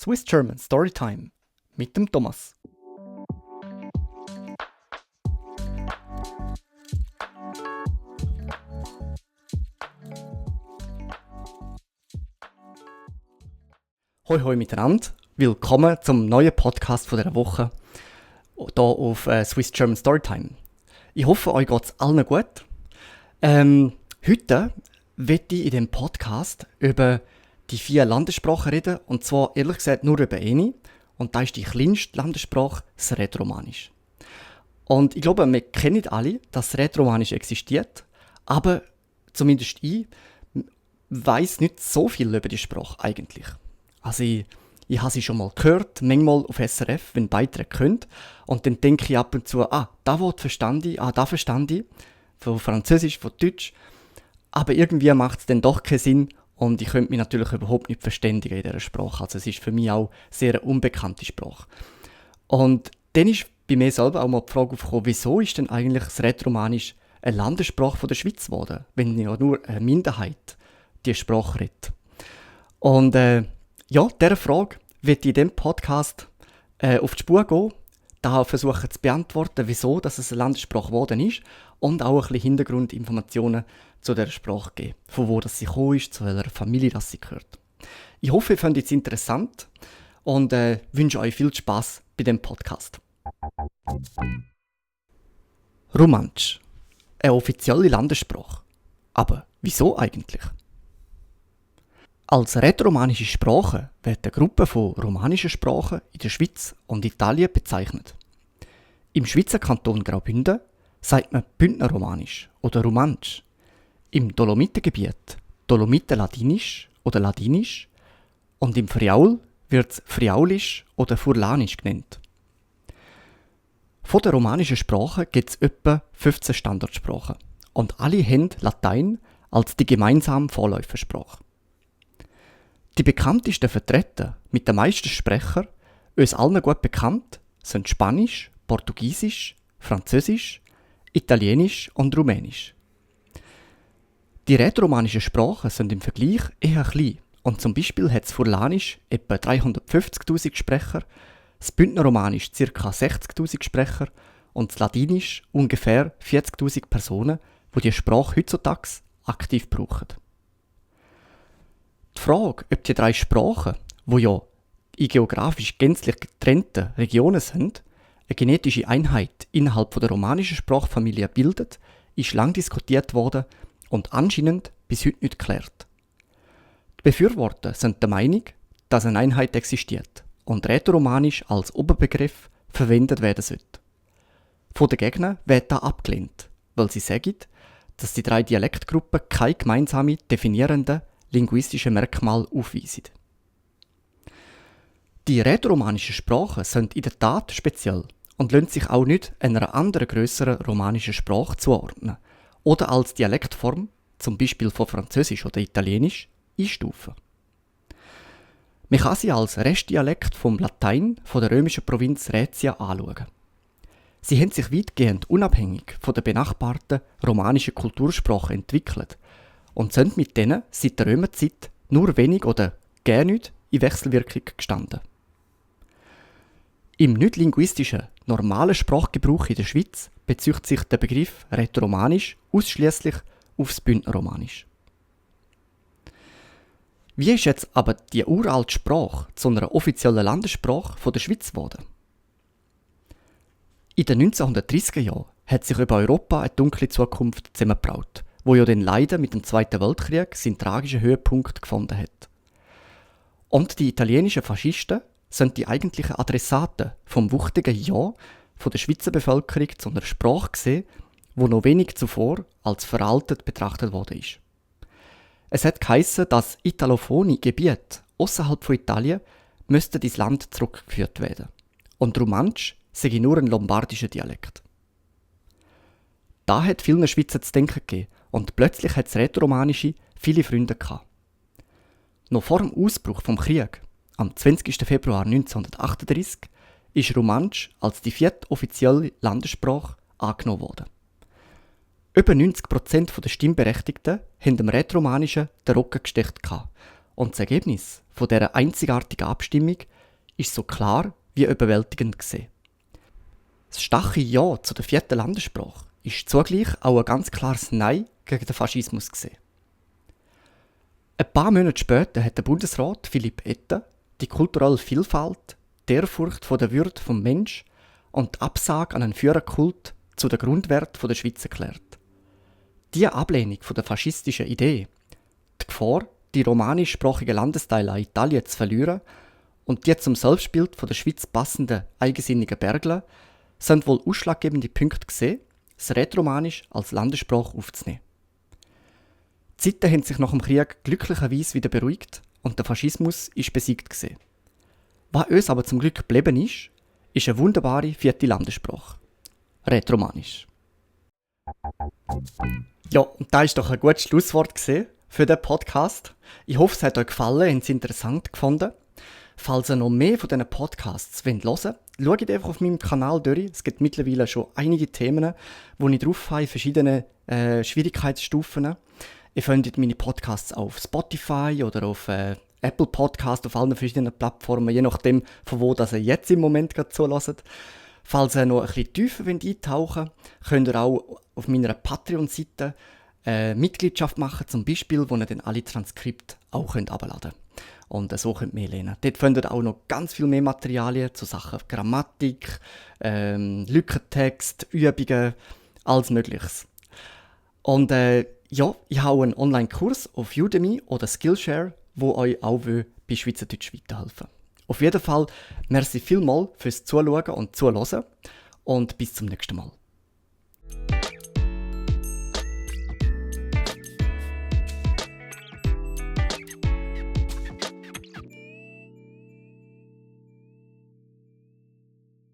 Swiss German Storytime mit dem Thomas. Hoi hoi miteinander, willkommen zum neuen Podcast von dieser Woche hier auf Swiss German Storytime. Ich hoffe, euch geht es allen gut. Heute werde ich in diesem Podcast über die 4 Landessprachen reden, und zwar ehrlich gesagt nur über eine, und das ist die kleinste Landessprache, das Rätoromanisch. Und ich glaube, wir kennen alle, dass das Rätoromanisch existiert, aber zumindest ich weiss nicht so viel über die Sprache eigentlich. Also ich habe sie schon mal gehört, manchmal auf SRF, wenn Beiträge kommen, und dann denke ich ab und zu, das Wort verstand ich, das verstand ich, von Französisch, von Deutsch, aber irgendwie macht es dann doch keinen Sinn und ich könnte mich natürlich überhaupt nicht verständigen in dieser Sprache. Also es ist für mich auch sehr eine unbekannte Sprache. Und dann ist bei mir selber auch mal die Frage aufgekommen, wieso ist denn eigentlich das Rätoromanisch eine Landessprache von der Schweiz geworden, wenn ja nur eine Minderheit die Sprache redet. Und dieser Frage wird ich in diesem Podcast auf die Spur gehen, da versuchen zu beantworten, wieso dass es eine Landessprache geworden ist und auch ein bisschen Hintergrundinformationen zu dieser Sprache geben, von wo das sie gekommen ist, zu welcher Familie das sie gehört. Ich hoffe, ihr findet es interessant und wünsche euch viel Spaß bei dem Podcast. Romansch, eine offizielle Landessprache. Aber wieso eigentlich? Als rätoromanische Sprache wird eine Gruppe von romanischen Sprachen in der Schweiz und Italien bezeichnet. Im Schweizer Kanton Graubünden sagt man Bündnerromanisch oder Romansch. Im Dolomitengebiet Dolomitenladinisch oder Ladinisch und im Friaul wird es Friaulisch oder Furlanisch genannt. Von der romanischen Sprache gibt es etwa 15 Standardsprachen und alle haben Latein als die gemeinsame Vorläufersprache. Die bekanntesten Vertreter mit den meisten Sprechern, uns allen gut bekannt, sind Spanisch, Portugiesisch, Französisch, Italienisch und Rumänisch. Die rätoromanischen Sprachen sind im Vergleich eher klein und zum Beispiel hat das Furlanisch etwa 350'000 Sprecher, das Bündnerromanisch ca. 60'000 Sprecher und das Ladinisch ungefähr 40'000 Personen, die die Sprache heutzutage aktiv brauchen. Die Frage, ob die 3 Sprachen, die ja in geografisch gänzlich getrennten Regionen sind, eine genetische Einheit innerhalb der romanischen Sprachfamilie bildet, ist lang diskutiert worden und anscheinend bis heute nicht geklärt. Die Befürworter sind der Meinung, dass eine Einheit existiert und Rätoromanisch als Oberbegriff verwendet werden sollte. Von den Gegnern wird das abgelehnt, weil sie sagen, dass die 3 Dialektgruppen keine gemeinsame definierenden linguistische Merkmale aufweisen. Die rätoromanischen Sprachen sind in der Tat speziell und lassen sich auch nicht einer anderen grösseren romanischen Sprache zuordnen oder als Dialektform, zum Beispiel von Französisch oder Italienisch, einstufen. Man kann sie als Restdialekt vom Latein von der römischen Provinz Raetia anschauen. Sie haben sich weitgehend unabhängig von der benachbarten romanischen Kultursprache entwickelt und sind mit denen seit der Römerzeit nur wenig oder gar nicht in Wechselwirkung gestanden. Im nicht-linguistischen, normalen Sprachgebrauch in der Schweiz bezieht sich der Begriff Rätoromanisch ausschließlich auf das Bündnerromanisch. Wie ist jetzt aber die uralte Sprache zu einer offiziellen Landessprache der Schweiz geworden? In den 1930er Jahren hat sich über Europa eine dunkle Zukunft zusammengebraut, wo ja dann leider mit dem Zweiten Weltkrieg seinen tragischen Höhepunkt gefunden hat. Und die italienischen Faschisten sind die eigentlichen Adressaten vom wuchtigen Ja von der Schweizer Bevölkerung zu einer Sprache gesehen, die noch wenig zuvor als veraltet betrachtet worden ist. Es hat geheissen, dass italophone Gebiete außerhalb von Italien müssten ins Land zurückgeführt werden und Romansch sei nur ein lombardischer Dialekt. Da hat vielen Schweizer zu denken gegeben und plötzlich hat das Rätoromanische viele Freunde gehabt. Noch vor dem Ausbruch des Krieges, am 20. Februar 1938, ist Romansch als die 4. offizielle Landessprache angenommen worden. Über 90% der Stimmberechtigten haben dem Rätoromanischen den Rücken gesteckt Und das Ergebnis von dieser einzigartigen Abstimmung ist so klar wie überwältigend gesehen. Das starke Ja zu der 4. Landessprache ist zugleich auch ein ganz klares Nein gegen den Faschismus gesehen. Ein paar Monate später hat der Bundesrat Philipp Etter die kulturelle Vielfalt, die Ehrfurcht vor der Würde des Menschen und die Absage an einen Führerkult zu den Grundwerten der Schweiz erklärt. Diese Ablehnung der faschistischen Idee, die Gefahr, die romanischsprachigen Landesteile an Italien zu verlieren und die zum Selbstbild der Schweiz passenden eigensinnigen Bergler, sind wohl ausschlaggebende Punkte gesehen, das Rätoromanisch als Landessprache aufzunehmen. Die Zeiten haben sich nach dem Krieg glücklicherweise wieder beruhigt und der Faschismus ist besiegt gesehen. Was uns aber zum Glück geblieben ist eine wunderbare 4. Landessprache. Rätoromanisch. Ja, und das ist doch ein gutes Schlusswort für den Podcast. Ich hoffe, es hat euch gefallen und es interessant gefunden. Falls ihr noch mehr von diesen Podcasts hören wollt, schaut einfach auf meinem Kanal durch. Es gibt mittlerweile schon einige Themen, wo ich drauf habe, verschiedene Schwierigkeitsstufen. Ihr findet meine Podcasts auf Spotify oder auf Apple Podcasts, auf allen verschiedenen Plattformen, je nachdem, von wo das ihr jetzt im Moment gerade zuhört. Falls ihr noch ein bisschen tiefer eintauchen wollt, könnt ihr auch auf meiner Patreon-Seite Mitgliedschaft machen, zum Beispiel, wo ihr dann alle Transkripte auch herunterladen könnt. Und so könnt ihr mehr lernen. Dort findet ihr auch noch ganz viel mehr Materialien zu Sachen Grammatik, Lückentext, Übungen, alles Mögliches. Und ja, ich habe einen Online-Kurs auf Udemy oder Skillshare, wo euch auch bei Schweizerdeutsch weiterhelfen will. Auf jeden Fall, merci vielmals fürs Zuschauen und Zuhören und bis zum nächsten Mal.